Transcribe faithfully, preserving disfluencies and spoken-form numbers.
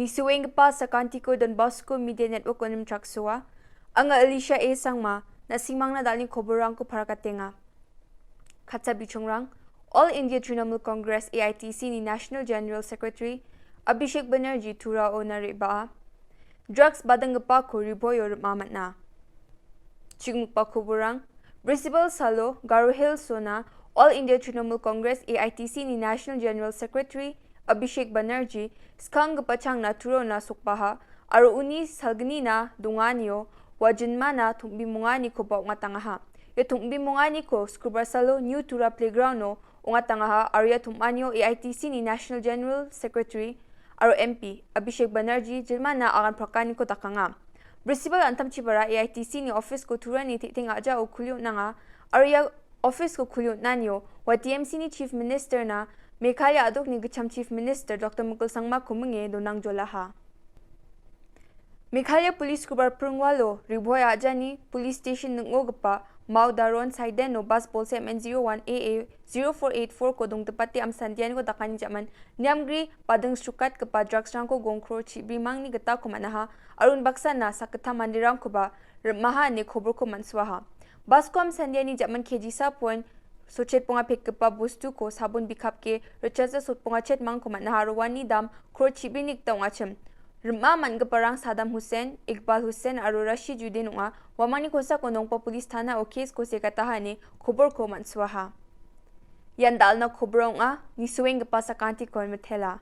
Nisuenggipa sakantiko Don Bosco Media Network-o nimchaksoa. Anga Alicia A Sangma, na·simangna dal·ni koborrangko parakatenga. Katsa bichongrang, All India Trinamool Congress, A I T C ni National General Secretary Abhishek Banerjee Turaona re·baa drugs badanggipako riboio rim·a man·a. Chigimikba koborrang, Brisbane salo Garo Hills-ona All India Trinamool Congress, A I T C ni National General Secretary Abhishek Banerjee skanggipa changna Turaona sokbaha aro uni salgnina donganio ua jinmana tom·bimonganikoba ong·atangaha. Ia tom·bimonganiko Skrubar salo New Tura Playground-o ong·atangaha aro ia tom·anio A I T C ni National General Secretary aro M P Abhishek Banerjee jinmana agan prakaniko dakanga. Brisbane antamchibara A I T C ni office-ko Turani te·teng a·jao kuli on·anga aro ia office-ko kuli on·anio ua T M C ni Chief Minister-na Meghalaya a·dokni gitcham Chief Minister Doctor Mukul Sangma kominge donangjolaha. Meghalaya Police Skrubar pringwalo Ri Bhoi a·jani Police Station ning·ogipa Mao Daron Saiden-o bus bolsa M N zero one A A zero four eight four-ko dongdipate amsandianiko dakani ja·man niamgri bading srukatgipa drugs-rangko gongkro chibrimangni gitako man·aha aro unbaksana sakgittam manderangkoba rim·aha ine koborko man·suaha. Bus-ko amsandiani ja·man K G sa point sotchet bonga pekgipa bostuko sabon bikapge ritchasa sotbonga chet mangko man·aha aro uani dam kro chibrini gita ong·achim. Rim·a man·giparang Saddam Hussein, Iqbal Hussein aro Rashid Judin ong·a. Uamangni kosako Nongpoh Police Thana-o case-ko sekataha ine koborko man·suaha. Ian dal·na koborrang ong·a, nisuenggipa sakantikon mitela.